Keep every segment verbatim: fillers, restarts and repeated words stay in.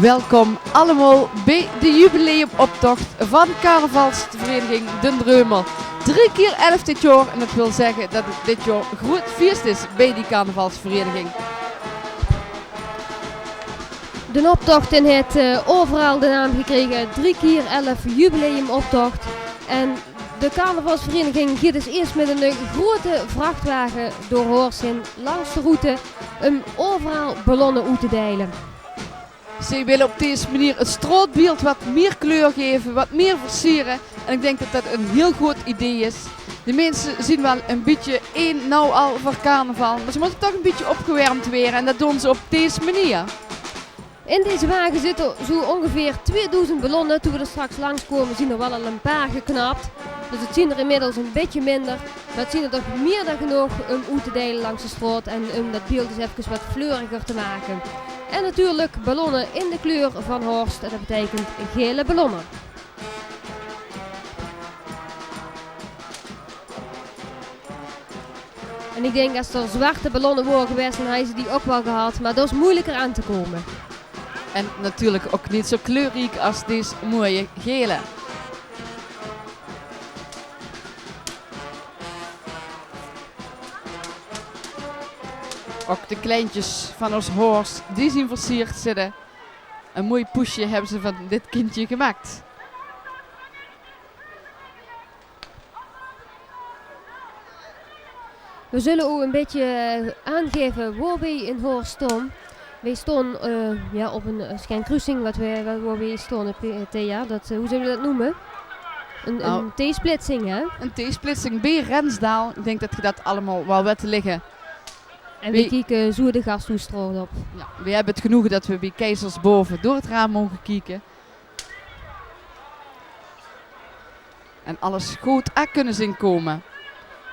Welkom allemaol bie de jubileumoptocht van carnavalsvereniging Den Dreumel. Drie kier elf dit jaor en det wil zègke det 't dit jaor groeët fieës is bie die carnavalsvereniging. Den optocht haet, eh, euveral de naam gekrege drie kier elf jubileumoptocht. En de carnavalsvereniging geit dus ieës mit ein, eh, groeëte vrachtwage door Horst hin langs de route um euveral ballonne oet te deile. Ze wille op dees meneer 't straotbeeld wat mier kleur gaeve, wat mier versiere. En ik dink det det ein hiel good idee is. De minse zien waal ein bietje in now al veur carnaval, maar ze mótte toch ein bietje opgewermd waere en det doon ze op dees meneer. In deze wage zitte zoeë óngeveer tweedoezend ballonne. Toen we d'r straks langs kome, zien d'r waal al ein paar geknap. Dus 't zien d'r inmiddels ein bietje minder. Maar 't zien d'r toch mier dan genóg um oet te deile langs de straot en um det beeld ins efkes wat fleuriger te make. En natuurlijk ballonne in de kleur van Horst. En det beteikent gele ballonne. En ik dink, as d'r zwarte ballonne wore gewaes, dan haj ze die ok waal gehad. Maar det is meujelik aan te kome. En natuurlijk ok neet zoeë kleurriek as dees moeje gele. Ok de kleintjes van ós Horst, die zien versierd, zitte. Ein moei poesje hebbe ze van dit kindje gemaakt. We zulle ow ein bietje, eh, aangaeve wo we in Horst staon. We staon, eh, ja, op ein, eh, sjen kruusing wat we, wa-, wo we staon, eh, Thea. Det, eh, hoe zulle we det neume? Ein, ein T-splitsing, hè? Ein T-splitsing bie Rensdaal. Ik dink det ge det allemaol waal wet te ligge. En we kieke zoeë de Gasthoesstraot op. Ja, we hebbe 't genoege det we bie Keizers bove door 't raam moge kieke. En alles good aan kunne zien kome.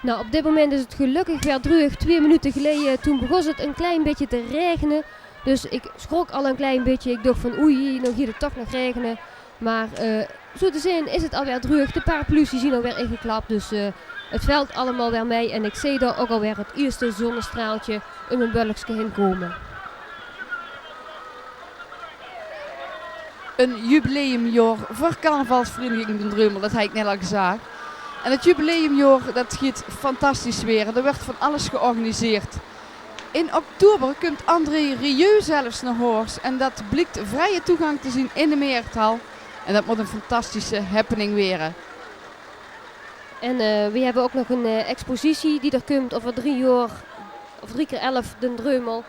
Nou, op dit moment is 't gelökkig weer dreug. Twee minute geleje, toen begós 't ein klein bietje te raegene. Dus ik sjrok al ein klein bietje. Ik dach van oei, now geit 't toch nog raegene. Maar, eh, zoeë te zien is 't alweer dreug. De paraplu's die zien alweer ingeklap. Dus, eh, 't velt allemaol weer mei. En ik zeen dao ok alweer 't ieëste zonnestraaltje um ein bölkske hin kome. Ein jubileumjaor veur carnavalsvereniging Den Dreumel, det haj ik net al gezag. En 't jubileumjaor, det geit fantastisch waere. D'r wuuert van alles georganiseerd. In oktober kumt André Rieu zelfs nao Horst en det bliekt vrije toegang te zien in de Meerthal. En det mót ein fantastische happening waere. En, eh, we hebbe ok nog ein, eh, expositie die d'r kumt euver drie jaor, of drie kier elf Den Dreumel.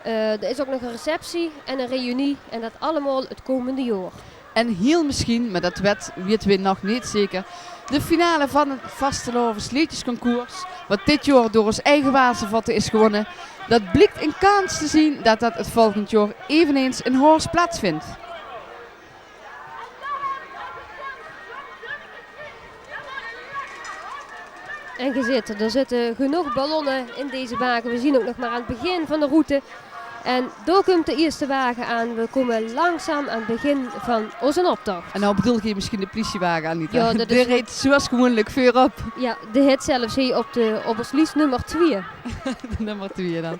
Eh, d'r is ok nog ein receptie en ein reunie en det allemaol 't komende jaor. En hiel misschien, maar det wet, wete we nog neet zeker, de finale van 't vastelaovesleedjesconcours, wat dit jaor door ós eige Wazevotte is gewónne. Det bliekt ein kans te zien det det 't volgend jaor eveneens in Horst plaatsvindt. En ge zeet, d'r zitte genóg ballonne in deze wage. We zien ok nog maar aan 't begin van de route. En dao kumt de ieëste wage aan. We kome langzaam aan 't begin van ózze optocht. En now bedoel ge misschien de plisiewage, Anita? Ja, det is... Dae rijdt zoeëas gewoeënlik veurop. Ja, dae haet zelfs hie op de, op ós lies nummer twee. De nummer twee dan.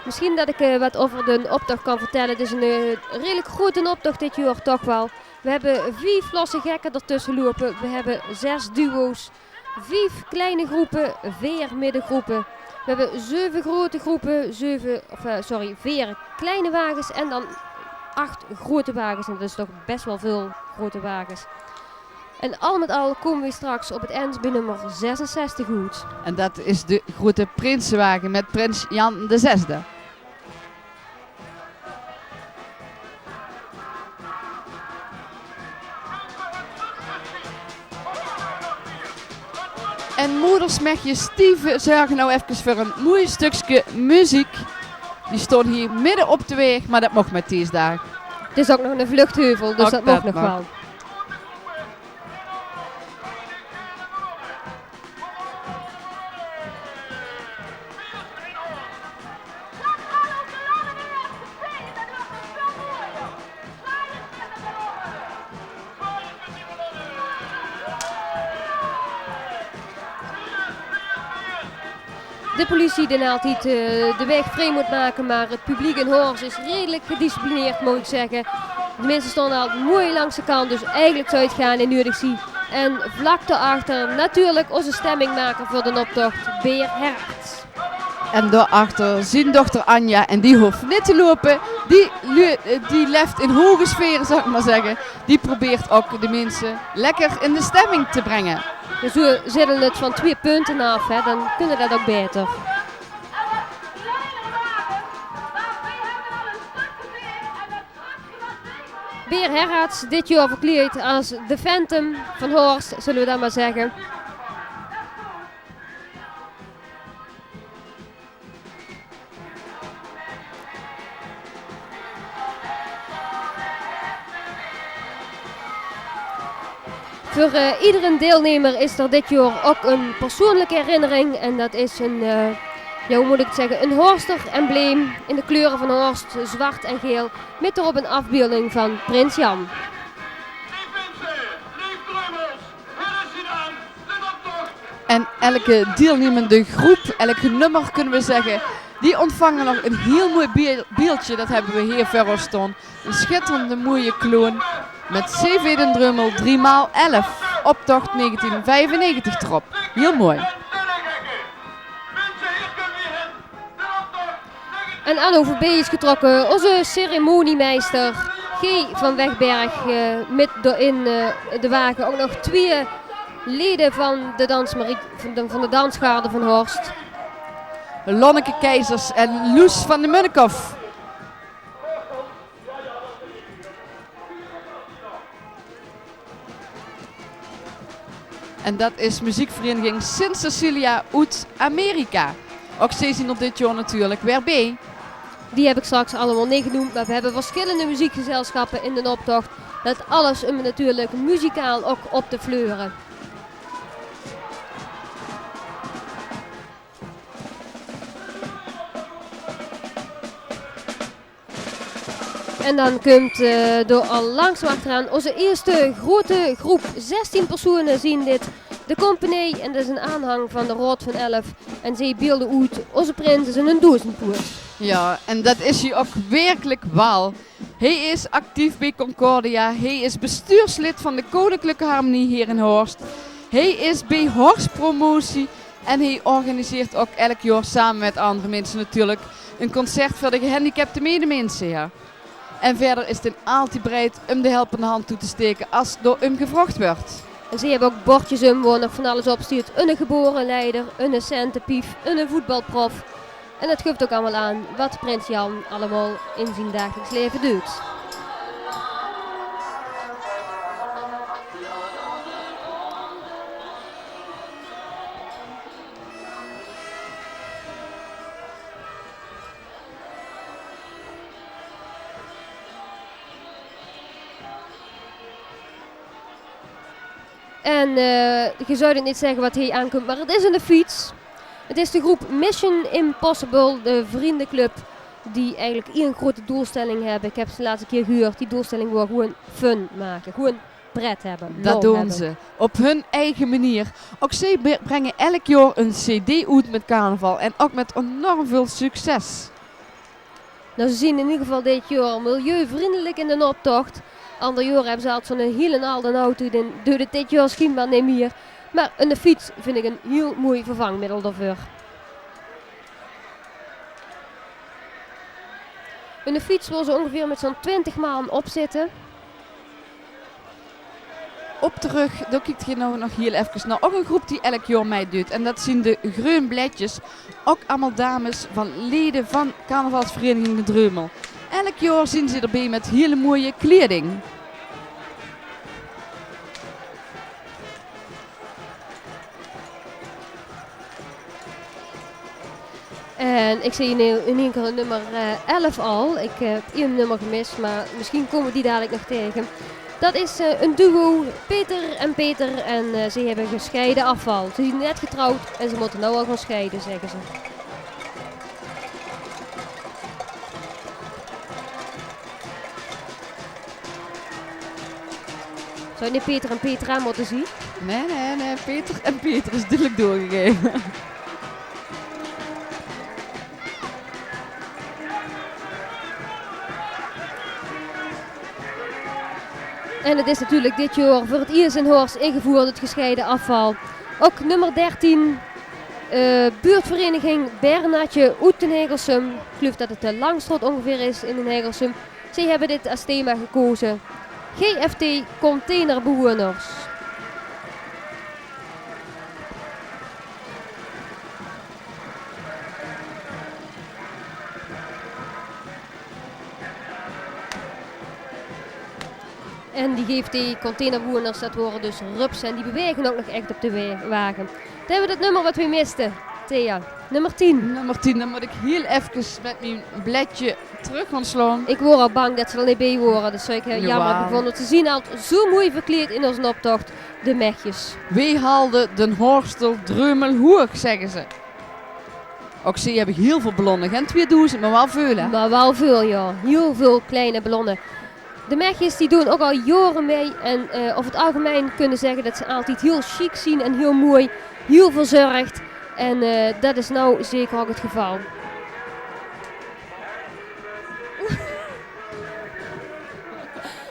Misschien det ik, eh, wat euver den optocht kan vertelle. 't Is ein, eh, redelik groeëte optocht dit jaor toch waal. We hebbe vief losse gekke d'r tösse loupe. We hebbe zes duo's, vief kleine groepe, veer middegroepe. We hebbe zeuve groeëte groepe, zeuve, of, eh, sorry, veer kleine wages en dan ach groeëte wages. En det is toch bes waal väöl groeëte wages. En al met al kome we straks op 't end bie nummer zesenzestig oet. En det is de groeëte prinsewage met prins Jan de Zesde. En moeders, mechjes, die zörge now efkes veur ein moei stökske meziek. Die staon hie midde op de waeg, maar det maag met dees daag. 't Is ok nog eine vluchtheuvel, dus det maag nog waal. De politie die altied, eh, de waeg vrie mót make, mer 't publiek in Horst is redelik gedisciplineerd, mót ich zègke. De minse staon al mooi langs de kant, dus eigelik zou 't gaon en nuuedig zeen. En vlak daoachter natuurlik ózze stemmingmaker veur d'n optocht, Beer Herarts. En daoachter zien dochter Anja, en die hoof neet te loupe. Die lu-, eh, die lèft in hoge sfere, zal ich mer zègke. Die probeert ouch de minse lekker in de stemming te bringe. Dus veer zètte 't van twieë punte aaf, hè, dan kinne veer det ouch baeter. Beer Herarts, dit jaor verkleid es de Phantom van Horst, zulle veer dan mer zègke. Veur, eh, iedere deilnuuemer is d'r dit jaor ouch ein persoonlike herinnering. En det is ein, eh, jao, wie mót ich 't zègke, ein Horster embleem in de kleure van Horst, zwart en gael, mit d'rop ein aafbeelding van prins Jan. En elke deilnuumende groep, elk nummer, kinne veer zègke, die óntvange nog ein hieël mooi beel-, beeldje. Det höbbe veer hie veur ós staon. Ein sjitterende, mooie clown mit C V d'n Dreumel, drie maol elf, optocht negentien vijfennegentig d'rop. Hieël mooi. En aan euver bie is getrokke ózze ceremoniemeister G. van Wegberg, eh, mit d'r in, eh, de wage ouch nog twieë lede van de dansmari-, van de, van de dansgarde van Horst. Lonneke Keizers en Loes van de Munnikhof. En det is meziekvereniging Sint Cecilia oet Amerika. Ouch zie zien d'r dit jaor natuurlik weer bie. Die höb ich straks allemaol neet geneump, mer veer höbbe versjillende meziekgezelsjappe in d'n optocht. Det alles óm natuurlik muzikaal ouch op te fleure. En dan kump, eh, d'r al langzaam achteraan ózze ierste groeëte groep. Zestien persoeëne zien dit. De compagnie, en det is ein aanhang van de Raod van Elf. En zie beelde oet ózze prins es ein doezendpoes. Jao, en det is hae ouch wirkelik waal. Hae is actief bie Concordia. Hae is bestuurslid van de Koninklijke Harmonie hie in Horst. Hae is bie Horst Promotie. En hae organiseert ouch elk jaor same mit anger minse natuurlik ein concert veur de gehandicapte medeminse, jao. En wiejer is 'r altied bereid óm de helpende hand toe te staeke es d'r óm gevraog wuuert. En ze höbbe ouch bordjes óm wo nog van alles op steit. Eine gebore leider, eine centepief, eine voetbalprof. En det guf ouch allemaol aan waat prins Jan allemaol in zien dagelijks laeve duit. En, eh, ge zouwt 't neet zègke waat hie aankump, mer 't is ein fiets. 't Is de groep Mission Impossible, de vrundenclub, die eigelik ein groeëte doelstelling höbbe. Ich höb ze de lèste kier gehuurd. Die doelstelling waor gewoon fun make, gewoon pret höbbe, lol höbbe. Det doon ze op hun eige manier. Ouch zie be-, bringe elk jaor ein cd oet mit carnaval en ouch mit enorm väöl succes. Nou, ze zien in eder geval dit jaor milieuvriendelik in d'n optocht. Anger jaore höbbe ze altied zoe'n hiel alde auto, dae duit 't dit jaor sjienbaar neet mier. Mer ein fiets vinj ich ein hiel mooi vervangmiddel daoveur. Ein fiets wo ze óngeveer mit zoe'n twintig man op zitte. Op de rug, dao kiek geer nou nog hiel efkes nao. Ouch ein groep die elk jaor mitduit. En det zien de Greun Bletjes. Ouch allemaol dames van lede van carnavalsvereniging De Dreumel. Elk jaor zien ze d'rbie mit hiel mooie kleiding. En ich zeen in, in eder geval nummer, eh, elf al. Ich, eh, höb ein nummer gemis, mer mesjien kómme veer die dalik nog taenge. Det is, eh, ein duo, Peter en Peter. En, eh, ze höbbe gescheide afval. Ze zien net getrouwd en ze mótte nou al gaon scheide, zègke ze. Zou 't neet Peter en Petra mótte zien? Nae, nae, nae. Peter en Peter is dudelik doorgegaeve. En het is natuurlik dit jaor veur het iers in Horst ingeveurd, het gescheide afval. Ouk nummer dertien, eh, buurtvereniging Bernatje oet Den Hegelsum. Ik geluif det het de Langstraot ongeveer is in Den Hegelsum. Zie hebbe dit as thema gekoze. G F T Containerbewoeners. En die G F T-containerbewoeners, det wore dus rupsen. En die bewaege ouk nog echt op de wa-, wage. Dan hebbe we het nummer wat we miste, Thea. Nummer tien. Nummer tien, dan mót ik hiel efkes met mien bledje trök gaon slaon. Ik waor al bang det ze d'r neet bie wore. Det zou ik hiel jaomer vónje. Ze zien altied zo moei verkleid in ozzen optocht, de Mechjes. Wie halde den Horster dreumel hoeg, zegge ze. Ouk zie hebbe hiel veul ballonne. Gen twieëdoezend, mer waal veul, hè? Mer waal veul, jao. Hiel veul kleine ballonne. De Mechjes die doon ouk al jaore mei en, eh, euver het algemein kinne we zegge det ze altied hiel sjiek zien en hiel moei, hiel verzörgd. En, eh, det is now zeker ouk het geval.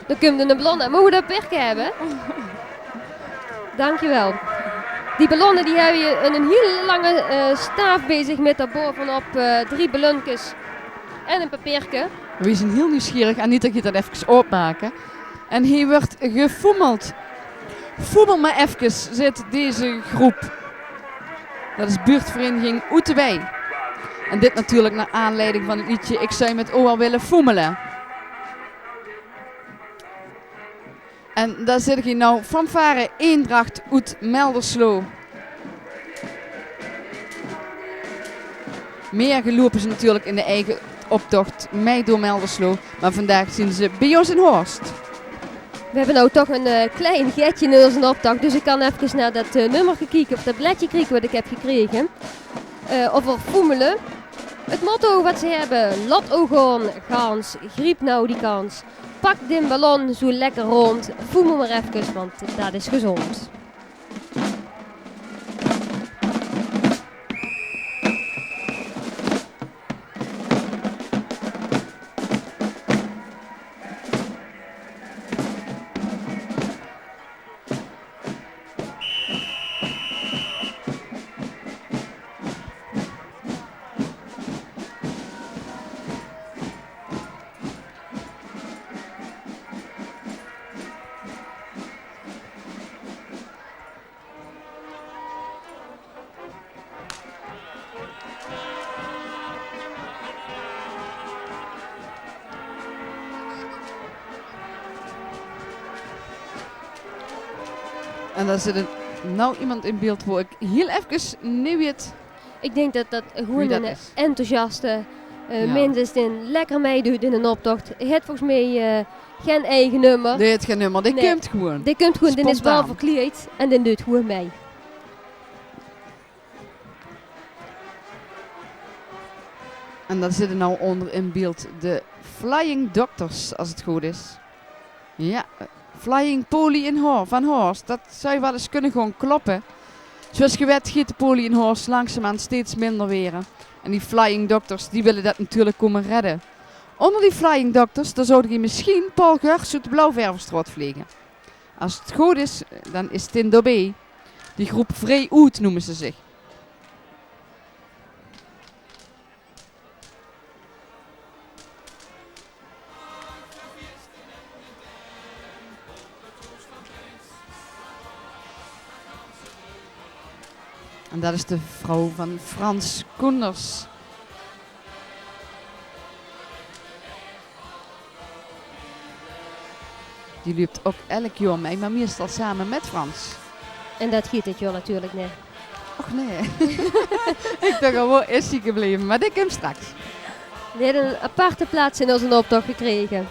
Dao kump 'ne ballon aan. Moge we det perke hebbe? Dankjewel. Die ballonne die hebbe 'n, 'n hiel lange, eh, staaf bie zich met daobaovenop, eh, drie ballonkes en 'n papierke. We zien hiel nuujsgierig. Anita geit det efkes opmake. En hie wuurt gefoemeld. Foemel mer efkes, zit deze groep. Det is buurtvereniging Oet de Wei. En dit natuurlik nao aanleiding van het leedje Ik zou met ow wel willen foemelen. En dao zit ik hie now, fanfare Eendracht oet Meldersloo. Mieër geloupe ze natuurlik in de eige optocht mei door Meldersloo, mer vandaag zien ze bie ós in Horst. We hebbe now toch 'n, eh, klein getje in ozzen optocht, dus ik kan efkes nao det, eh, nummerke kieke of det bledje kriege wat ik heb gekrege. Eh, euver foemele. Het motto wat ze hebbe: laot ow gaon, gans, griep now die kans. Pak den ballon zo lekker rónd, foemel mer efkes, want det is gezónd. En dao zit 'n, now iemand in beeld wo ik hiel efkes neet weit. Ik dink det det gewoen 'ne enthousiaste, eh, mins is dae lekker meiduit in 'nen optocht. Hae haet volges mich, eh, gen eige nummer. Dae haet gen nummer, dae kump gewoen. Dae kump gewoen, dae is waal verkleid en dae duit gewoen mei. En dao zitte now ónger in beeld de Flying Doctors, as het good is. Jao, Flying Polly in Hor-, van Horst. Det zou waal ens kinne gaon kloppe. Zoeas ge wet geit de poli in Horst langzaamaan steeds minder waere. En die Flying Doctors, die wille det natuurlik kómme redde. Ónger die Flying Doctors, dao zoude ge misschien Paul Geurs oet de Blauwververstraot vlege. As het good is, dan is Tin d'rbie. Die groep Vrij Oet neume ze zich. En det is de vrouw van Frans Koenders. Die löp ouk elk jaor mei, mer meistal same met Frans. En det geit dit jaor natuurlik neet. Och nae. Ik dach al, wo is die gebleve? Mer die kump straks. Die haet 'n aparte plaats in ózzen optoch gekrege.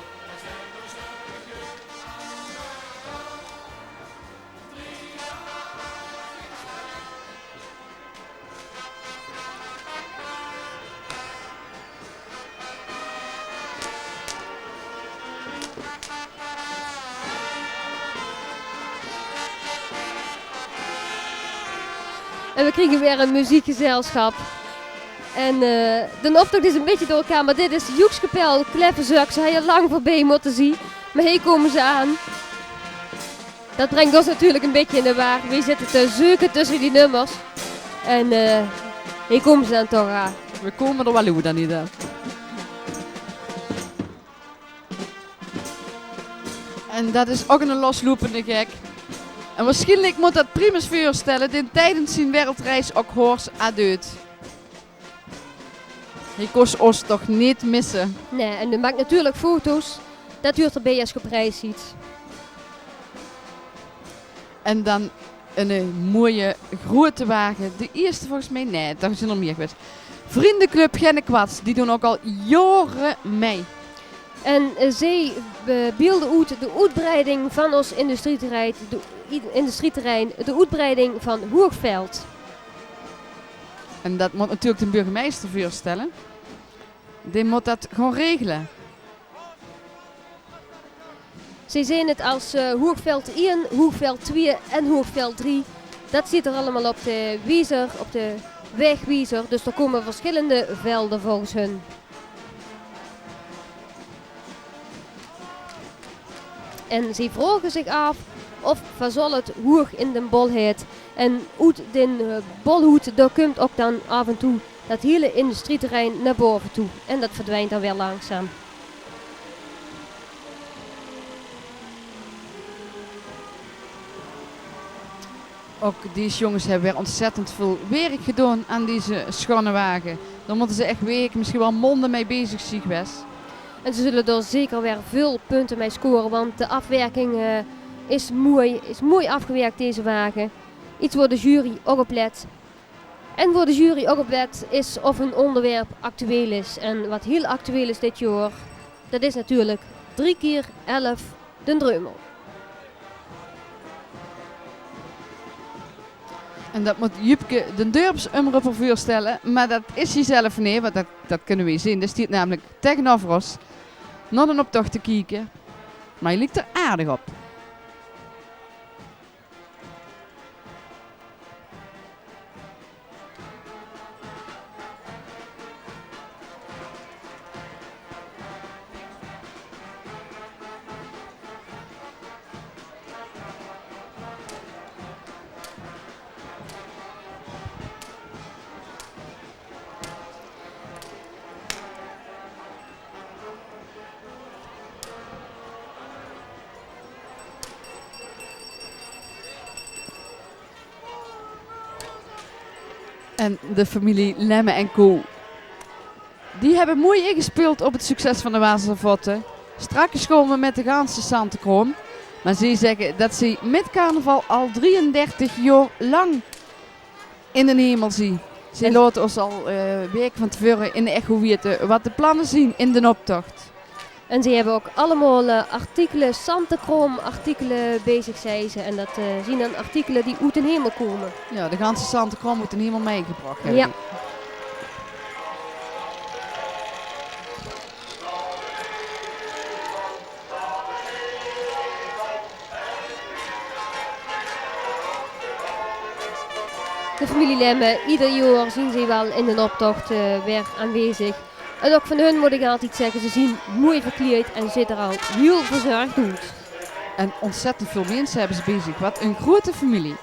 En we kriege weer 'n muziekgezelsjap. En, eh, d'n optoch is 'n bietje door elkaar, mer dit is Joekskapel Kleffezuk. Ze hawwe lang veurbie mótte zien, mer hie kómme ze aan. Dat bringk ós natuurlik e bietje in de war. Weej zitte te zeuke tösse die nummers. En, eh, hie kómme ze dan toch aan. Weej kómme d'r waal oet dan, hè. En dat is ouch 'ne losloepende gek. En waarsjienlik mót dat Primus veurstelle, dae tijdens zien wereldreis ouch hoors aan deut. Hae kós ós toch neet misse. Nae, en dae maak natuurlik foto's. Dat huurt d'rbie es ge op reis zeet. En dan 'ne, eh, mooie groete wage. De ierste volges mich, nae, d'r zeen d'r mier gewaes. Vriendeclub Gennekwats, die doon ouch al jaore mei. En, eh, zeej, eh, beelde oet de oetbreiding van ós industrieterrein, de oe-, industrieterrein, de oetbreiding van Hoegveld. En dat mót natuurlik de burgemeister veurstelle. Dae mót dat gaon regele. Zeej zeen 't es, eh, Hoegveld ein, Hoegveld twee en Hoegveld drie. Dat steet d'r allemaol op de wiezer, op de waegwiezer. Dus d'r kómme versjillende velde volges hun. En zeej vraoge zich aaf of Fazolet hoeg in den bol haet. En oet den, eh, bolhoed, dao kump ouch dan aaf en toe dat hiele industrieterrein nao bove toe. En dat verdwienp dan weer langzaam. Ouch dees jónges höbbe weer ontzettend väöl werk gedaon aan deze sjoeane wage. Dao mótte ze ech weke, mesjien waal maonde mei bezig zien gewaes. En ze zulle dao zeker weer väöl punte mei score, want de aafwerking, eh, is mooi, is mooi aafgewerk, deze wage. Iets wo de jury ouch op let. En wo de jury ouch op let is of ein óngerwerp actueel is. En wat hiel actueel is dit jaor, dat is natuurlik drie kier elf, den Dreumel. En dat mót Jupke, den dörpsómrupper, veurstelle, mer dat is hae zelf neet, want dat, dat kónne weej zeen. Dae steet namelik taengeneuver ós nao den optoch te kieke. Mer hae liek d'r aardig op. En de femilie Lemme en Co. Die höbbe mooi ingespeuld op 't succes van de Waasdervotte. Strakkes kómme v'r mit de ganse Santekraom. Mer zeej zègke dat zeej mit carnaval al drieëndertig jaor lang in den hemel zien. Zeej laote ós al, eh, weke van te veure in de echo weite wat de planne zien in den optocht. En ze höbbe ouch allemaol, eh, artikele, Santekraom-artikele bie zich, zègke ze. En dat, eh, zien dan artikele die oet den hemel kómme. Jao, de ganse Santekraom oet den hemel mitgebrach höbbe. Jao. De femilie Lemme, ieder jaor zien ze waal in den optocht, eh, weer aanwezig. En ouch van hun mót ich altied zègke, ze zien mooi verkleid en zitte d'r al hiel verzörg oet. En ontzettend väöl minse höbbe ze bie zich. Wat ein groete femilie.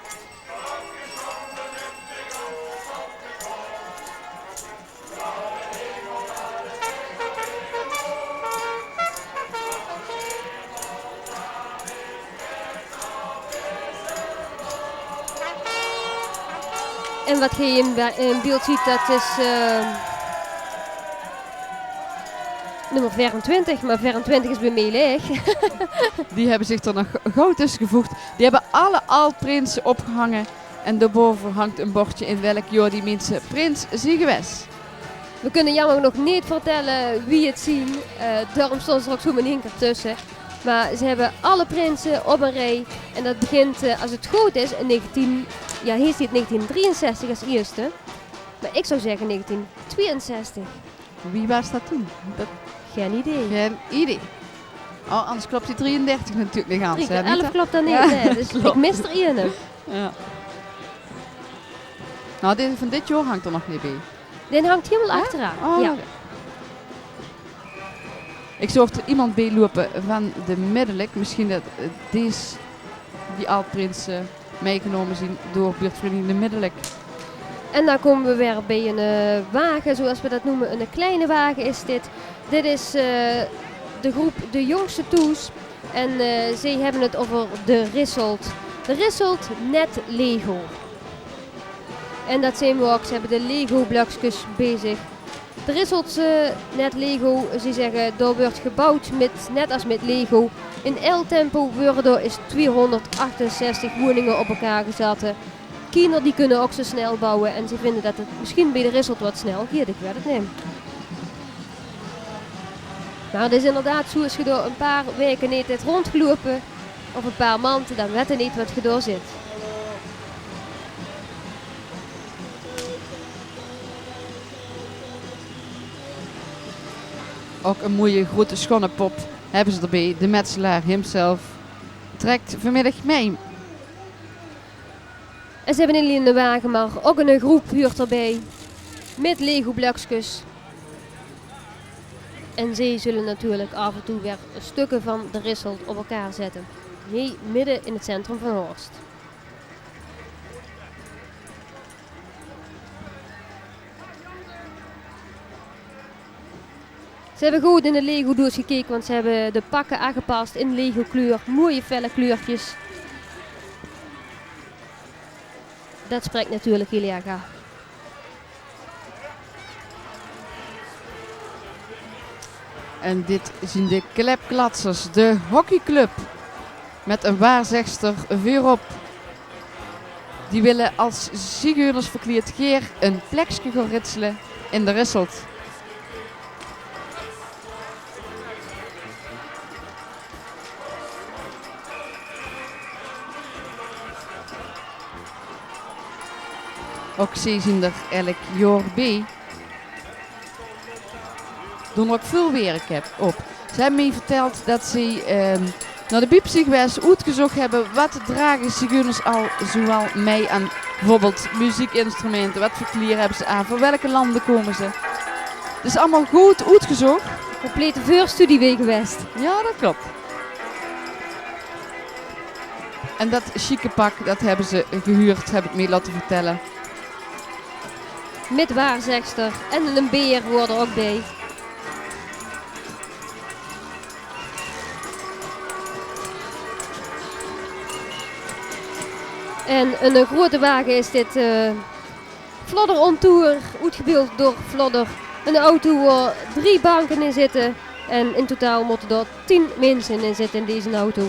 En wat geej in be-, in beeld zeet, dat is, eh, nummer veerentwintig, mer veerentwintig is bie mich laeg. Die höbbe zich d'r nog gaw tösse gevoegd. Die höbbe alle ald-prinse opgehange. En daobove hingk ein bordje in welk jaor die minse prins zien gewaes. V'r kónne jaomer genóg neet vertèlle wie 't zien. Eh, daorum staon ze d'r ouch zoe in ein kier tösse. Mer ze höbbe alle prinse op ein rij. En dat begint, eh, es 't good is, in negentien, jao, hie steit negentien drieënzestig es ierste. Mer ich zou zègke negentien twieënzestig. Wie waas dat toen? Dat... Gein idee. Gein idee. Oh, anders klop die drieëndertig natuurlik neet gans, hè, Nita? Drie kier elf klop dan neet, nae, dus ich mis d'r eine. Jao. Noe, dae van dit jaor hingk d'r nog neet bie. Dae hingk hielemaol achteraan. Oh, jao. Ich zoog d'r emes bie loupe van de middellik. Mesjien dat, eh, dees die ald-prinse meigenómme zien door buurtvereiniging De Middelik. En dan kómme we weer bie 'ne, eh, wage, zoeas we dat neume. 'Ne kleine wage is dit. Dit is, eh, de groep De Jóngste Toes. En, eh, zeej hebbe 't euver De Risselt. De Risselt, net Lego. En dat zeen we ouk, ze hebbe de Lego-blökskes bie zich. De Risseltse, net Lego, ze zegge, dao wuuert geboewd mit, net as mit Lego. In el tempo weure dao is twiehonderdachtenzestig woninge op elkaar gezatte. Kiener die kunne ouk zo snel boewe en ze vinde dat 't misschien bie de Risselt wat snel geit, ik weit 't neet. Maar 't is inderdaad zoe, as ge dao 'n paar waeke neet het rondgeloupe, of 'n paar mante, dan wette neet wat ge dao zit. Ouk 'n moeie groete sjoeane pop hebbe ze d'rbie. De metselaar himself trekt vanmiddig mei. En ze hebbe neet allein 'ne wage, maar ouk 'n groep huurt d'rbie. Mit Lego-blökskes. En zeej zulle natuurlik af en toe weer stukke van de Risselt op elkaar zette. Hie midde in 't centrum van Horst. Ze hebbe good in de Lego-doos gekeke, want ze hebbe de pakke aangepas in Lego-kleur. Moeie felle kleurtjes. Dat sprekt natuurlik hiel erg aan. En dit zien de Klepklatsers, de hockeyclub, mit 'n waarzegster veurop. Die wille as zigeuners verkleerd gaer 'n plekske gaon ritsele in de Risselt. Ouk zeej zien d'r elk jaor bie. Doon d'r ouk väöl werk op. Ze hebbe miech verteld dat ze, ehm, nao de biep zien gewaes, oetgezoch hebbe wat drage zigeuners al zoeal mei aan beveurbeeld meziekinstrumente, wat veur kleer hebbe ze aan, van welke lande kómme ze. 't Is allemaol good oetgezoch. Complete veurstudie weer gewaes. Jao, dat klop. En dat sjieke pak, dat hebbe ze gehuurd, heb ik miech laote vertelle. Mit waarzegster en 'ne beer hoort d'r ouk bie. En 'ne groete wage is dit, eh, Flodder on Tour, oetgebeeld door Flodder. 'Ne auto wo drie banke in zitte. En in totaal mótte dao tien minse in zitte in deze auto.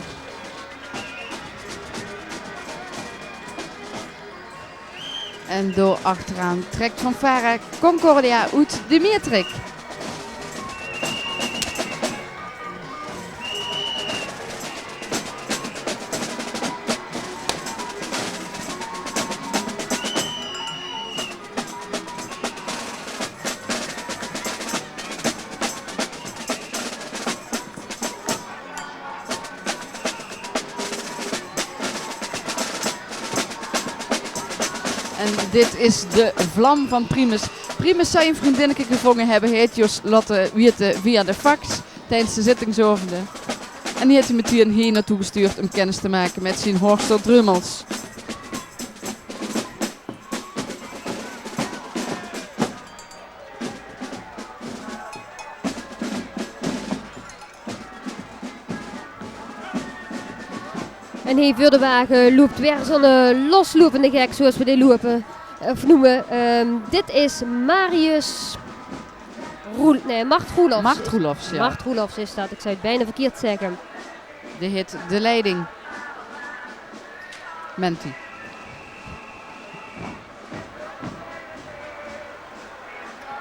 En dao achteraan trekt fanfare Concordia oet de Meetrik. En dit is de vlam van Primus. Primus zou 'n vriendinneke gevónge hebbe, haet 't ós laote weite via de fax tijdens de zittingsaovende. En die haet 'm metein hie naotoe gestuurd um kennis te make mit zien Horster dreumels. En hie veur de wage loept weer zoe'n, eh, losloepende gek, zoeas we die loepe, of neume. Ehm, dit is Marius Roel-, nee, Mart Roelofs. Mart Roelofs, jao. Mart Roelofs is dat. Ik zou 't bijna verkeerd zegge. Die haet de leiding. Menti.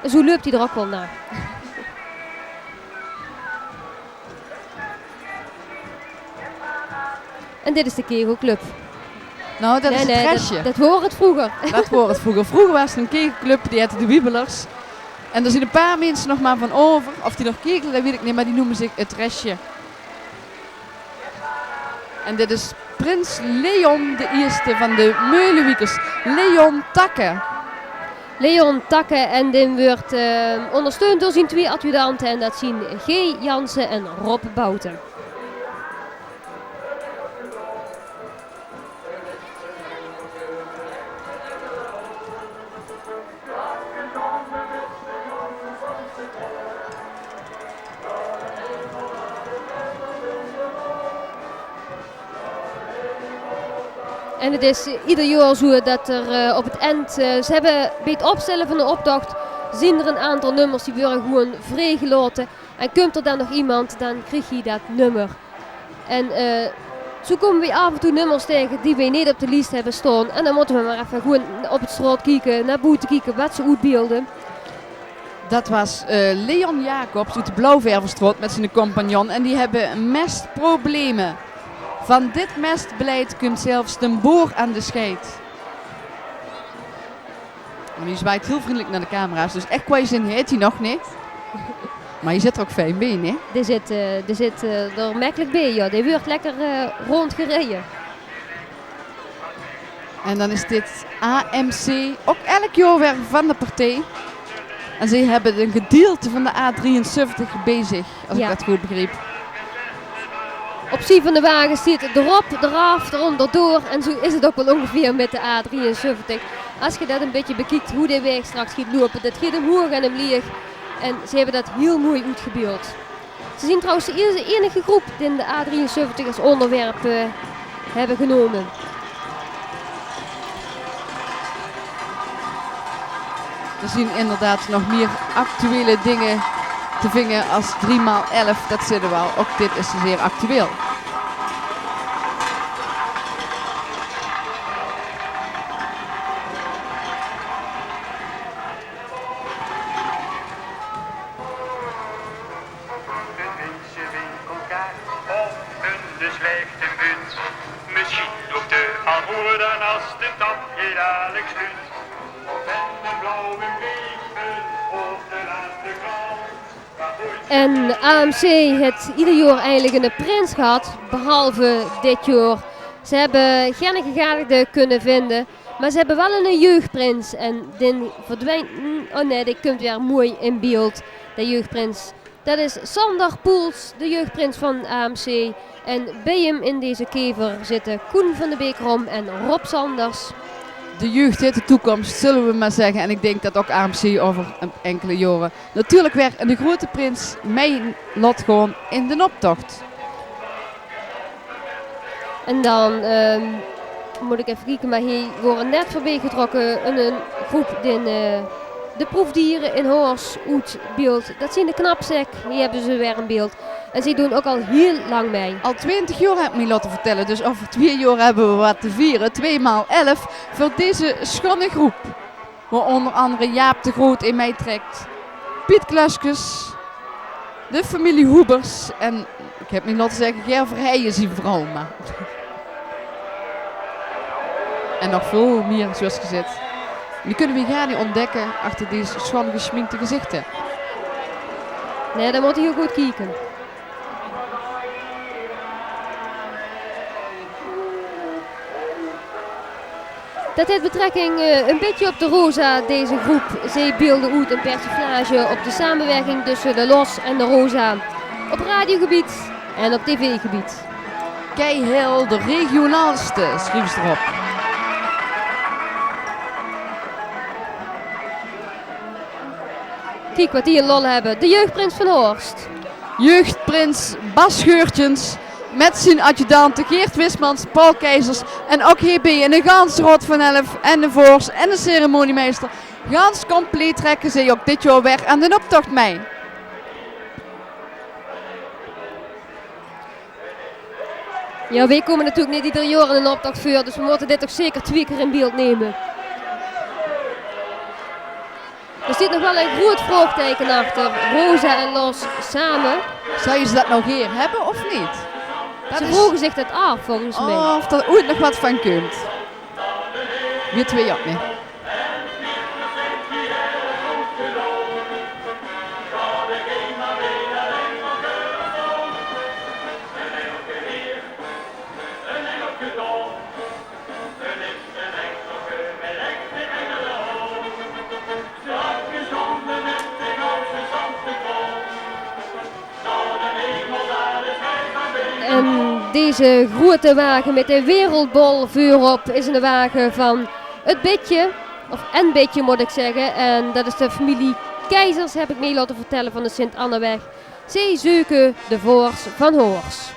Zoe löp die d'r ouk waal nao. En dit is de kegelclub. Nou, dat is 't resje. Dat waor 't vreuger. Dat waor 't vreuger. Vreuger waas 't 'n kegelclub, die hètte de Wiebelers. En d'r zien 'n paar minse nog mer van euver. Of die nog kegele, dat weit ik neet, mer die neume zich 't Resje. En dit is prins Leon de Ierste van de Meulewiekers. Leon Takke. Leon Takke, en dae wuuert, eh, óngersteund door zien twieë adjudante, en dat zien G. Jansen en Rob Bouten. En het is, eh, ieder jaor zoe det er, eh, op het end, eh, ze hebbe bie het opstelle van de optocht, zien er een aantal nummers die weure gewoen vreegelaote. En kump er dan nog iemand, dan krieg ie det nummer. En, eh, zoe kome weej aaf en toe nummers taege die weej neet op de lies hebbe staon. En dan mótte we maar effe gewoen op het straot kieke, nao boete kieke, waat ze oetbeelde. Det waas, eh, Leon Jacobs oet de Blauwververstraot mit zien compagnon. En die hebbe mestprobleme. Van dit mestbeleid kump zelfs den boer aan de scheid. En die zwaait hiel vriendelik nao de camera's. Dus ech kwijzin haet ie nog neet. Maar ie zit er ouk fijn bie, hè? Dae zit, eh, dae zit, eh, er mekkelik bie, jao. Dae weurt lekker, eh, rondgereje. En dan is dit A M C ouk elk jaor weer van de partij. En ze hebbe een gedielte van de A drieënzeventig bie zich, as ik det good begriep. Op zien van de wage zit d'rop, d'raaf, d'ronder, door. En zoe is het ouk wel ongeveer mit de A drieënzeventig. As ge det een bietje bekiekt, hoe de waeg straks giet loupe. Det giet omhoeg en omleeg. En ze hebbe det hiel moei oetgebeeld. Ze zien trouwens de ierste, enige groep die de A drieënzeventig as onderwerp, eh, hebbe genome. Er zien inderdaad nog mier actuele dinger te vinge as drie maal elf. Det zit er wel. Ouk dit is zeer actueel. Een winkelkaart of een slechte muts. Misschien nog te al moeier dan as de tap je dadelijk stuut. Of een blauwe brief, een of de laatste krant. En A M C het ieder jaor eigelik een prins gehad, behalve dit jaor. Ze hebbe geine gegadigde kunne vinde, maar ze hebbe wel een jeugdprins. En den verdwijnt, oh nee, die kump weer mooi in beeld, de jeugdprins. Det is Sander Poels, de jeugdprins van A M C. En bie hem in deze kever zitte Koen van de Beek Rom en Rob Sanders. De jeugd het de toekomst, zulle we maar zegge. En ik denk det ouk A M C over een enkele jaore natuurlik weer de groete prins mei laot gaon in den optocht. En dan, ehm, mót ik effe kieke, maar hie weurt net veurbie getrokke een, een groep die, eh, de proefdiere in Horst oetbeeld. Det zien de Knapzek, die hebbe ze weer in beeld. En zie doen ouk al hiel lang mei. Al twintig jaor heb ik mei laote vertelle, dus over twee jaor hebbe we waat te viere. Twee maal elf veur deze schone groep. Wo onder andere Jaap de Groot in meitrekt, Piet Kluskes, de familie Hoebers en, ik heb mei laote zegge, Ger Verheijen zien vrouw, maar. En nog veul mier, zoeas gezit. Die kunne we gaar neet ontdekke achter die schoon geschminkte gezichte. Nee, dan mót ge hiel good kieke. Det het betrekking, eh, een bietje op de Roza, deze groep. Ze beelde oet een persiflage op de samenwerking tussen de Los en de Roza. Op radiogebied en op tv-gebied. Kei hiel de regionaalste, schrief ze d'rop. Kiek waat die een lol hebbe. De jeugdprins van Horst. Jeugdprins Bas Geurtjens met zien adjudante Geert Wismans, Paul Keizers en ouk hie bie de ganse raod van elf en de voors en de ceremoniemeister. Gans compleet trekke ze ouk dit jaor weer aan den optocht mei. Jao, weej kome natuurlik neet ieder jaor in den optocht veur, dus we mótte dit toch zeker twieë kier in beeld neme. D'r zit nog wel een groeët vraogteike achter Roza en Los same. Zouwe ze det nog gaer hebbe of neet? Ze vraoge zich det aaf, volges mich. Oh, of d'r oeit nog waat van kump. Weej twieë ouk neet. En deze groeëte wage met de wereldbol veurop is een wage van het Bitje, of en Bitje mót ik zegge. En det is de familie Keizers, heb ik mich laote vertelle, van de Sint-Annaweg. Ze zeuke de voors van Hoors.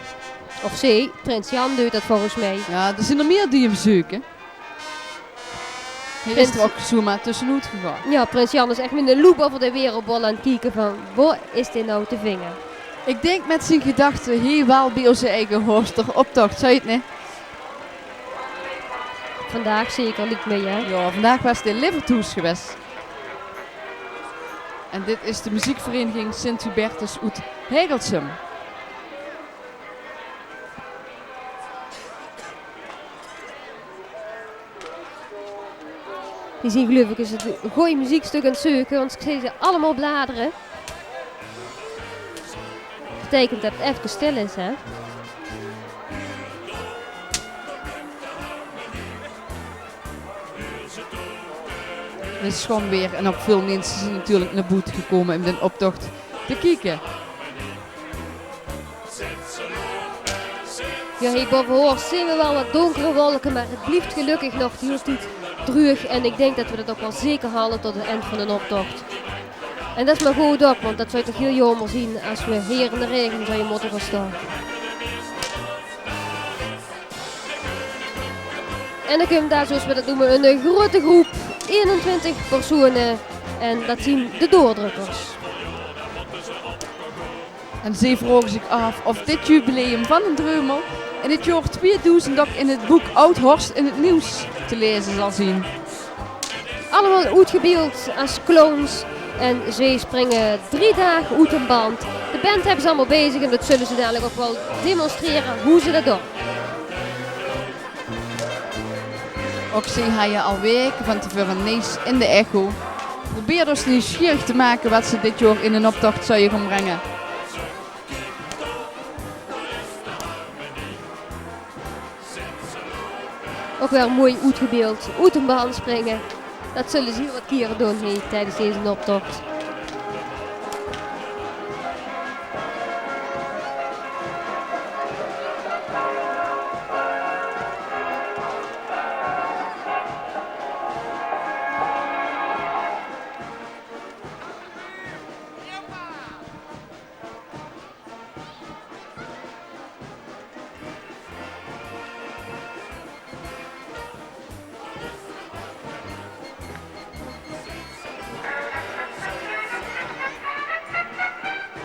Of zee, prins Jan deit dat volges mej. Jao, d'r zeen d'r mieë die 'm zeuke. Hae is d'r ouch zoeëmaar tössenoet gegange. Jao, prins Jan is ech mit 'ne loep euver de wereldbol aan 't kieke van, wo is dae noe te vinge? Ik dink mit zien gedachte hielemaol bie ózze eige Horster optocht, zouw 't neet? Vandaag zeker, liek mej, hè? Jao, vandaag waas 'r liever thoes gewaes. En dit is de meziekvereniging Sint Hubertus oet Hegelsum. Die zien, geluif ik, ins 'n gooj meziekstök aan 't zeuke, want ik zeen ze allemaol bladere. Beteikent dat 't efkes stil is, hè? Het is schoeën weer en ouch väöl minse zien natuurlik nao boete gekómme um d'n optocht te kieke. Jao, hie bove Horst zeen we waal wat donkere wolke, maar het blief gelökkig nog de hiele tied dreug. En ik dink dat we dat ouch waal zeker haole tot 't ind van d'n optocht. En dat is maar good ouch, want dat zouw toch hiel jaomer zien as we hie in de raege zouwe mótte gaon staon. En dan kump dao, zoeas we dat neume, 'n groeëte groep, eenentwintig persoeëne. En dat zien de Doordrukkers. En ze vraoge zich aaf of dit jubileum van d'n Dreumel in 't jaor tweedoezend ouch in 't book Oud-Horst in 't Nieuws te laeze zal zien. Allemaol oetgebeeld as clowns en ze springe drie daag oet d'n band. De band hebbe ze allemaol bezig en dat zulle ze dalik ouch waal demonstrere wie ze dat doon. Ouch ze hawwe al waeke van te veure nees in de echo. Probeert ós nuujsgierig te make wat ze dit jaor in d'n optocht zouwe gaon bringe. Ouch weer moei oetgebeeld, oet d'n band springe. Dat zulle ze hiel wat kiere doon hie tiedes deze optocht.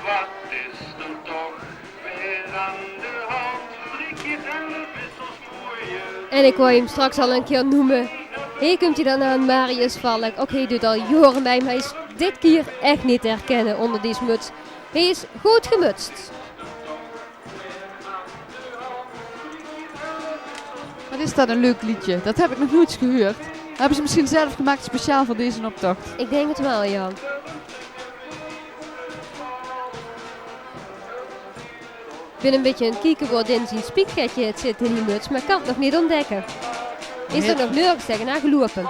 Wat is d'r toch weer aan de hand? Drietje en de wissels mooie. En ik wou 'm straks al 'ne kier neume. Hie kump ie dan aan, Marius Valk. Ouch hae deit al jaore mej, maar hae is dit kier ech neet te herkinne ónger dees muts. Hae is good gemutst. Wat is dat 'n leuk leedje. Dat heb ik nog noeits gehuurd. Hebbe ze misschien zelf gemaak, speciaal veur deze optocht? Ik dink 't waal, jao. Ik bin 'n bietje aan 't kieke wo Din zien spiekgetje zit in die muts, maar ik kan 't nog neet ontdekke. Is d'r nog nörges tegenaan geloupe?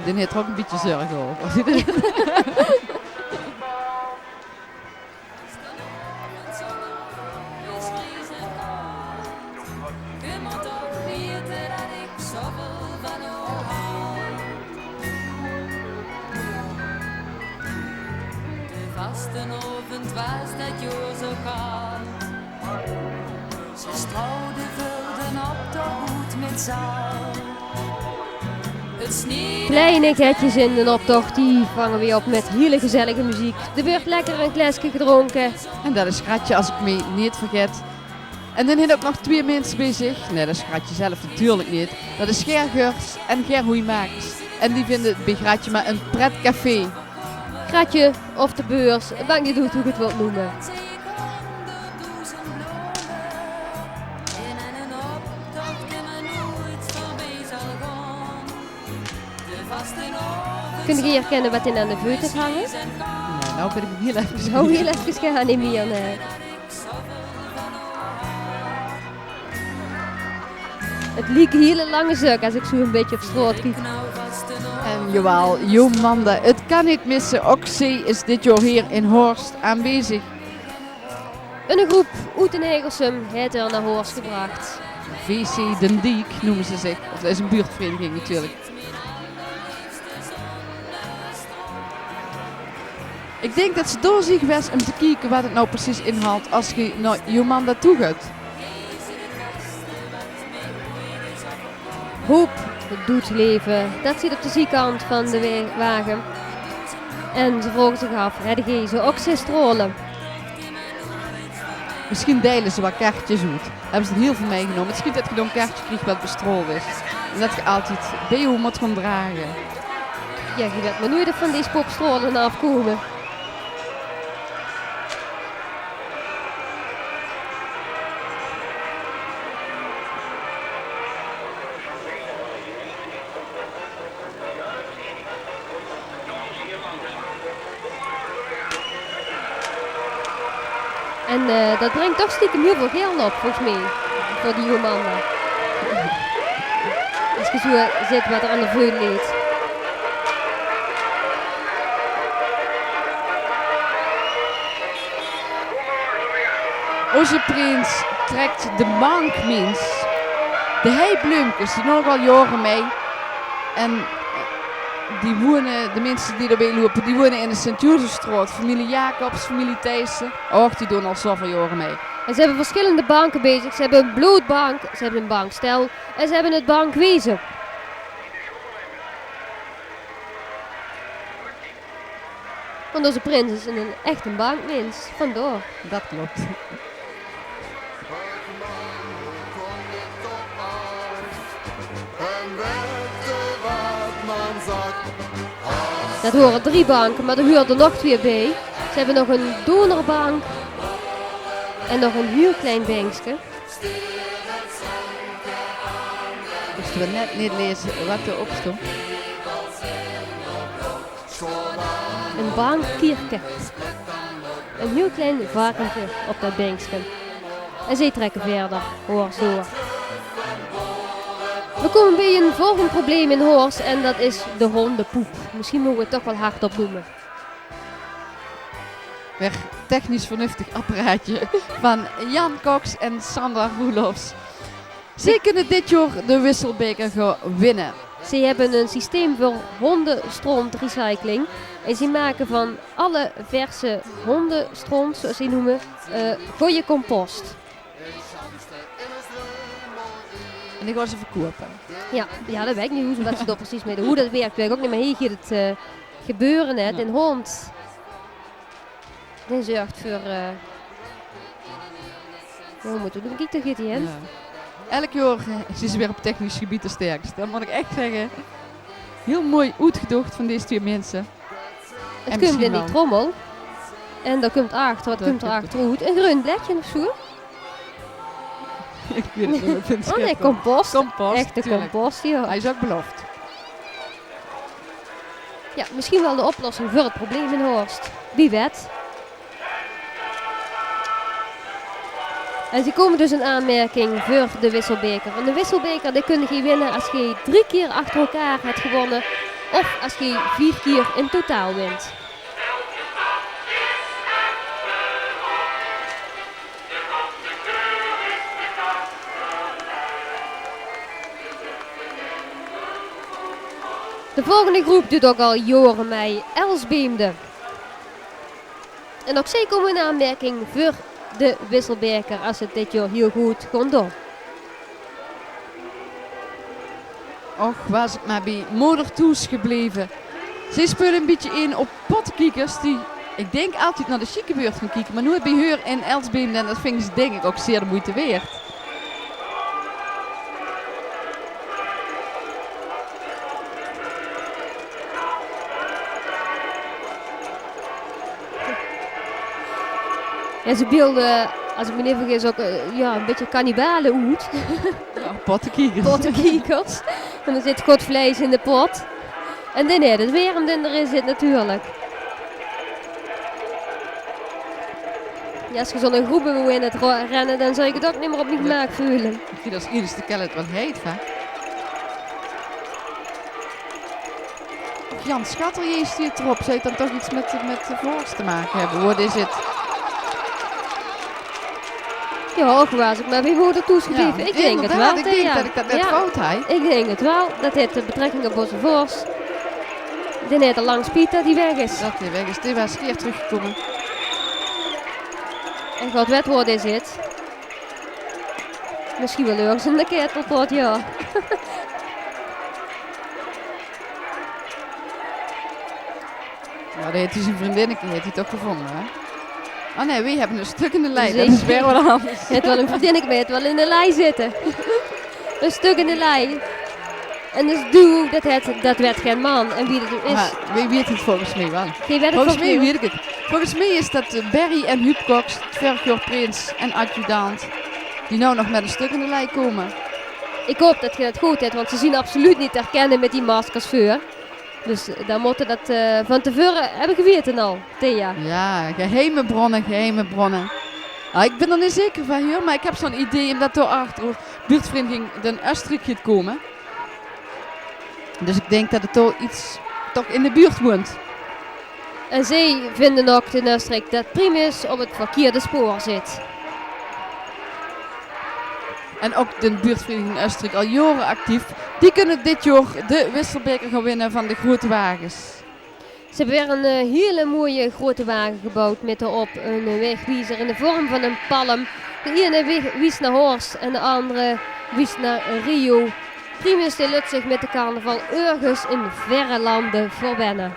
Din haet d'r ouch 'n bietje zörg euver. De vastenaovend waas det jaor zo kald. Ze strouwde veur den optocht oet mit zaal. Kleine getjes in den optocht, die vange weer op mit hiel gezellige meziek. D'r wuuert lekker e gleske gedrónke. En det is Gratje, as ik mich neet vergaet. En dan haet 'r ouch nog twieë minse bie zich. Nae, det is Gratje zelf natuurlik neet. Det is Ger Geurs en Ger Hoeimakers. En die vinde 't bie Gratje maar e pret café. Gratje of de beurs, maak neet oet wie ge 't wilt neume. Kint geer herkinne wat in aan de veut haet hange? Nae, noe bin ik hiel efkes... Noe hiel efkes gaar neet mier, nae. 't Lieke hiele lange zök as ik zoe e bietje op straot kiek. En jawaal, Jomanda, 't kan neet misse. Ouch zie is dit jaor hie in Horst aanwezig. Inne groep oet Hegelsum haet 'r nao Horst gebrach. V C Den Diek neume ze zich. Of det is 'n buurtvereniging natuurlik. Ik dink det ze dao zien gewaes um te kieke waat 't noe precies inhalt as ge nao Jomanda toe geit. Hoop doet leven. Det zit op de ziekant van de wa-, wage. En ze vraoge zich af, hebbe ze oxystrole? Misschien deile ze waat kaertjes oet. Hebbe ze d'r hiel väöl mitgenómme. Misschien det ge dan ein kaertje kriegt waat bestraold is. En det ge altied bie ow mót gaon drage. Ja, ge wet maar noeit of van deze pop strale aafkomme. En, eh, det bringk toch stiekem hiel väöl geld op, volges mich, veur die Jomanda. As ge zoe zit waat d'r aan de veul ligk. Ózze prins trekt de bank, mins. De heibleumkes, die doon al jaore mei. En, eh, die woeëne, de minse die d'r bie loupe, die woeëne in de Sint-Jozefstraot. Familie Jacobs, familie Thijssen. Och, die doon al zoväöl jaore mei. En ze hebbe verschillende banke bie zich. Ze hebbe ein blootbank, ze hebbe ein bankstel en ze hebbe het bankwezen. Want ózze prins is ein echte bankmins, vandaar. Det klop. Det waore drie banke, maar d'r huuerde nog twee bie. Ze hebbe nog ein donorbank en nog ein hiel klein benkske. Ich wis net neet lees waat d'r op stóng. Ein bankkierke. Ein hiel klein varkentje op det benkske. En ze trekke wiejer, hoor, door. We kómme bie ein volgend probleem in Horst en det is de hondepoep. Misschien moge we het toch waal hardop neume. Weer technisch vernuftig apparaatje van Jan Cox en Sandra Roelofs. Ze kinne dit jaor de Wisselbeker gaon winne. Ze hebbe ein systeem veur hondestrontrecycling. En ze make van alle verse hondestront, zoeas ze 't neume, eh, goeie compost. En die gaon ze verkoupe. Ja, ja, det weit ik neet wie ze, waat ze dao precies mei doon. Wie det wirk, weit ik ouk neet, maar hie geit het, eh, gebeure, hè. Ja. Den hond, dae zörg veur, eh, ja, wie mót ik det, kiek, dao geit 'r haer. Ja. Elk jaor, eh, zien ze weer op technisch gebied de sterkste. Det mót ik ech zegge. Hiel mooi oetgedocht van deze twee minse. Het kump in die trommel. En det kump achter, waat kump d'r achter oet? Ein greun bledje of zoe? Ik weit 't neet, ik vind 't schitterend. Oh nee, compost. Compost, echte compost, ja. Hae is ouk belof. Ja, misschien waal de oplossing veur het probleem in Horst. Wie wet. En ze kómme dus in aanmerking veur de Wisselbeker. En de Wisselbeker, die kinne geej winne as geej drie kier achter elkaar het gewonne of as geej vief kier in totaal wint. De volgende groep doet ouk al jaore mei, Elsbeemde. En ouk zeej kómme in aanmerking veur de Wisselbeker as ze het dit jaor hiel good gaon doon. Och, waas ik maar bie moder thoes gebleve. Ze speule ein bietje in op pottekiekers die, ik dink, altied nao de sjieke beurt gaon kieke, maar noeit bie heur in Elsbeemde. En det vinge ze, dink ik, ouk zeer de moeite waerd. Ja, ze beelde, as ik mich neet vergis, ouk, eh, ja, ein bietje kannibale oet. Ja, pottekiekers. Pottekiekers. En d'r zit good vleis in de pot. En den haet het werm den d'r in zit, natuurlik. Ja, as ge zoe'n groep bie mich in het ro-, renne, den zou ik het ouk neet mier op mien gemaak veule. Misschien as ierste kelle het waal heit, hè? Och, Jan Schatter, jeetje, steit d'r op. Zou het dan toch iets met, met de vors te make hebbe? Waat is het? Ja, och, waas ik maar bie moder thoes gebleve. Ja, ik dink het waal, inderdaad, ik dink det ik det net fout haw. Ik dink het waal. Det het, eh, betrekking op ózze vors. Dae haet al lang spiet det dae weg is. Det dae weg is. Dae waas 'ne kier trökgekómme. En god weit wo dae zit. Mesjien waal örges in de ketelpot, jao. Jao, dae haet zien vriendinneke, haet 'r toch gevónje, hè? Oh nae, weej höbbe 'n stök in de lei. Det is weer waat angers. Haet waal 'n vriendinneke, mer haet waal in de lei zitte. 'n Stök in de lei. En dus doe, det haet, det waert geine man. En wie det is. Mer weej weite 't volges mich waal. Volges mich weit ich 't. Volges mich is det, eh, Berry en Huub Cox, vörig jaor prins en adjudant, die now nog mit 'n stök in de lei kómme. Ich haop det geej det good höbt, want ze zien absoluut neet te herkinne mit die maskers veur. Dus, eh, dan mótte ze det, eh, van te veure höbbe geweite al, Thea. Jao, geheime brónne, geheime brónne. Ah, ich bön d'r neet zeker van, huur, mer ich höb zoe'n idee, ómdet dao achter buurtvereiniging D'n Östrik geit kómme. Dus ich dink det 't dao get toch in de buurt woont. En zeej vinje ouch, D'n Östrik, det Primus op 't verkierde spoor zit. En ouch de buurtvereiniging D'n Östrik, al jaore actief. Die kinne dit jaor de wisselbaeker gaon winne van de groeate wages. Ze höbbe weer 'n, eh, hiele mooie groeate wage geboewd mit d'rop 'n, eh, waegwiezer in de vorm van 'n palm. De eine wie-, wies nao Horst en de angere wies nao Rio. Primus dae löt zich mit de carnaval örges in verre lande verwenne.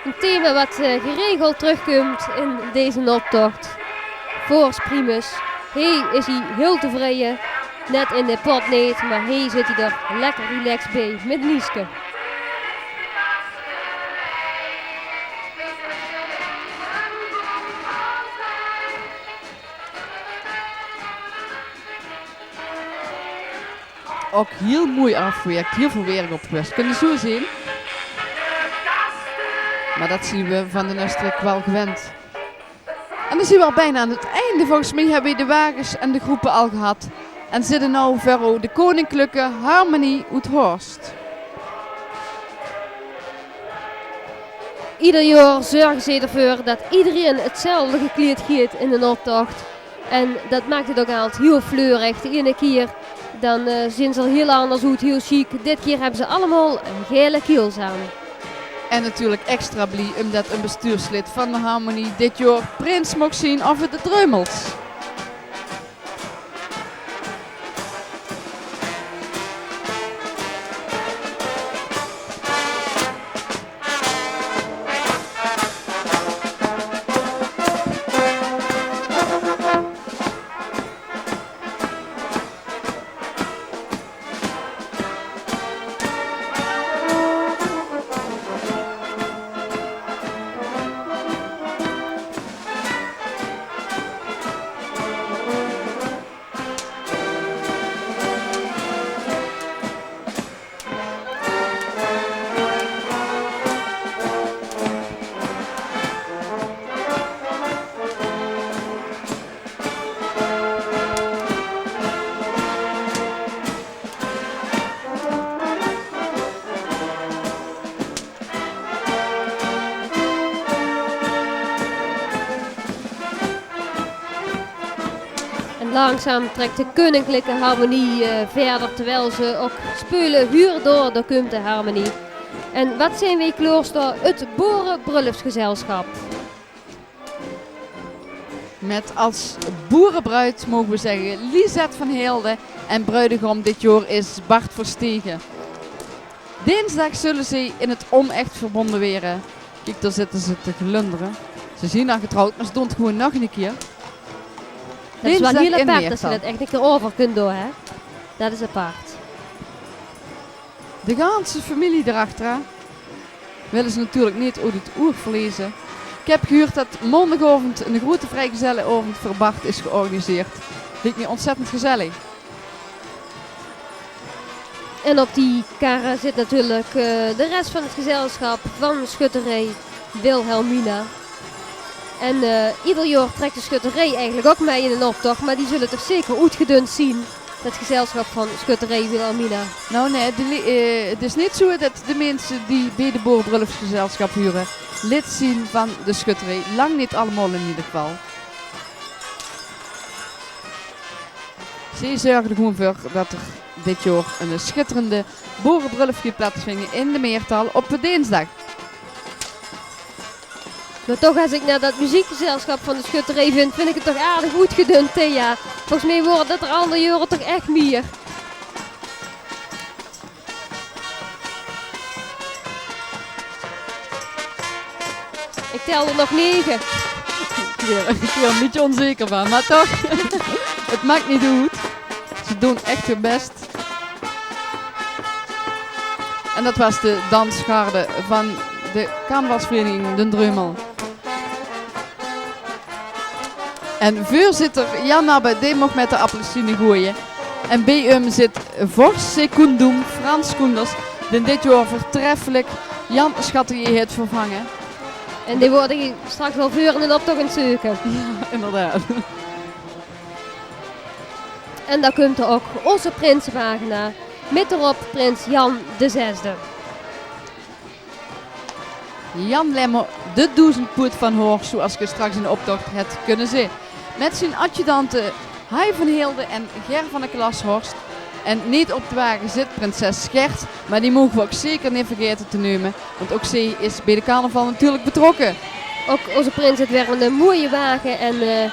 'n Thema waat, eh, geregeld trökkump in deze optoch. Veur ós Primus. Hae is hie hiel tevreje. Net in de pot neet, mer hae zit hie toch lekker relaxed bie mit 'n ieske. Ouch hiel mooi aafgewirk, hiel väöl wirk op gewest. Kóns se zoe zeen. Mer det zien we van D'n Östrik waal gewend. En dan zien we al bienao aan 't einde. Volges mich höbbe we de wages en de groepe al gehad. En zitte now veur de Koninklijke Harmonie oet Horst. Ieder jaor zörge ze d'rveur det iederein 'tzelfde gekleid geit in d'n optoch. En det maak 't ouch altied hiel fleurig. De eine kier, dan, eh, zien ze d'r hiel anders oet, hiel sjiek. Dit kier höbbe ze allemaol gaele kiels aan. En natuurlik extra blie ómdet 'n bestuurslid van de Harmonie dit jaor prins moch zien, of 't de Dreumels. En langzaam trekt de Koninklijke Harmonie, eh, verder, terwijl ze ouch speule: Huur door, dao kump de harmonie. En waat zien we klaor veur, 't boerebrullepsgezelschap. Mit als boerebruid, moge we zegge, Lisette van Heelde en bruidegom dit jaor is Bart Verstegen. Dinsdig zulle ze in 't onech verbonde waere. Kiek, dao zitte ze te glundere. Ze zien al getrouwd, mer ze doon 't gewoen nog 'ne kier. Det is waal hiel apart det ze det ech 'ne kier euver kinne doon, hè? Det is apart. De ganse femilie d'rachter, hè, wille ze natuurlik neet oet 't oug verleze. Ich höb gehuurd det maondigaovend 'ne groete vrijgezellenaovend veur Bart is georganiseerd. Liek mich ontzettend gezellig. En op die karre zit natuurlik, eh, de res van 't gezelschap van schutterie Wilhelmina. En, eh, ieder jaor trekt de schutterie eigelik ouch mei in d'n optoch, mer die zulle toch zeker oetgedund zien, det gezelschap van schutterie Wilhelmina. Nou, nae, de li-, eh, 't is neet zoe det de minse die bie de boerebrullepsgezelschap hure lid zien van de schutterie. Lang neet allemaol in ieder geval. Ze zörgde d'r gewoen veur dat d'r dit jaor 'n sjitterende boerebrullof geit plaatsvinje in de Meertal op de deensdag. Mer toch, es ik nao dat meziekgezelsjap van de sjötterie vind, vind ik 't toch aardig oetgedund, Thea. Volges mich waore dat d'r anger jaore toch ech mier. Ik tel d'r nog nege. Ik waer, ik waer 'n bietje ónzeker van, mer toch. 't Maak neet oet. Ze doon ech hun bès. En dat waas de dansgarde van de carnavalsvereniging Den Dreumel. En veurzitter Jan Nabbe, dae moch mit de appelsine goeaje. En bie häöm zit vors secundum Frans Koenders, dae dit jaor veurtreffelik Jan Schatterie haet vervange. En dae waere we straks waal veur in den optoch aan 't zeuke. Jao, inderdaad. En dao kump d'r ouch, ózze prinsewage, mit d'rop prins Jan de Zesde. Jan Lemmer, de doezendpoet van Horst, zoeas ge straks in den optoch höbt kinne zeen. Mit zien adjudante Hai van Hilde en Ger van de Klashorst. En neet op de wage zit prinses Gert, mer die moge we ouch zeker neet vergaete te neume, want ouch zie is bie de carnaval natuurlik betrokke. Ouch ózze prins haet weer 'ne, eh, moeie wage en, eh,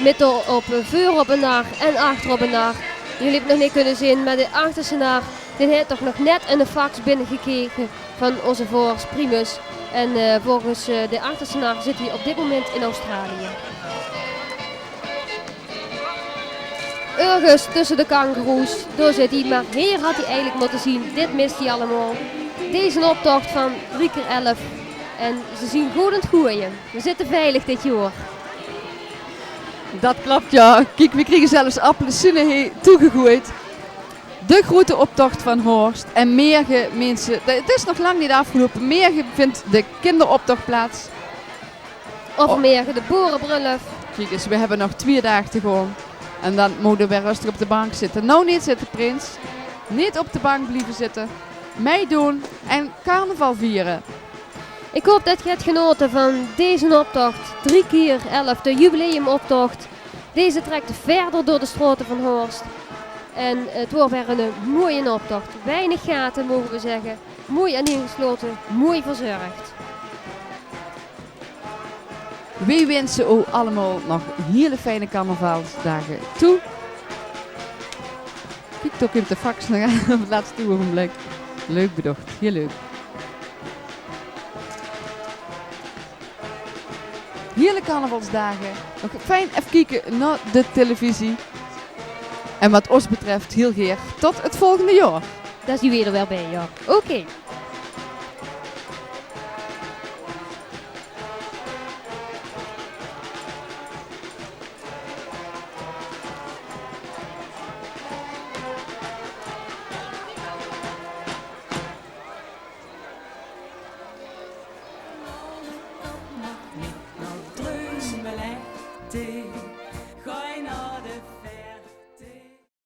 mit d'rop, eh, veurop 'n nar en achterop 'n nar. Jullie höbbe 't nog neet kinne zeen, mer de achterste nar, dae haet toch nog net 'n fax binnegekege van ózze vors Primus. En, eh, volges, eh, de achterste nar zit hae op dit moment in Australië. Örges tösse de kangeroes, dao zit hae, mer hae had hae eigelik mótte zeen. Dit mist hae allemaol. Deze optoch van drie kier elf. En ze zien good aan 't goeaje. We zitte veilig dit jaor. Dat klop, jao. Kiek, we kriege zelfs appelsine hie toegegoeid. De groete optoch van Horst. En mörge, minse, 't is nog lang neet aafgeloupe. Mörge vindj de kinderoptoch plaats. Euvermörge de boerebrullof. Kiek ins, we höbbe nog twieë daag te gaon. En dan moge we weer rustig op de bank zitte. Noe neet zitte, prins. Neet op de bank blieve zitte. Mitdoon en carnaval viere. Ik haop det ge het genaote van deze optocht, drie kier elf, de jubileumoptocht. Deze trekt verder door de straote van Horst. En het waor weer 'ne moeie optocht. Weinig gate, moge we zegge. Moei aaneen geslote, moei verzörgd. Weej winse ow allemaol nog hiele fijne carnavalsdaag toe. Kiek, dao kump de fax nog aan op 't letste oegenblik. Leuk bedocht, hiel leuk. Hiele carnavalsdaag nog fijn effe kieke nao de televisie. En wat ós betreft hiel gaer tot 't volgende jaor. Dao zien weej d'r weer bie, jao. Oké.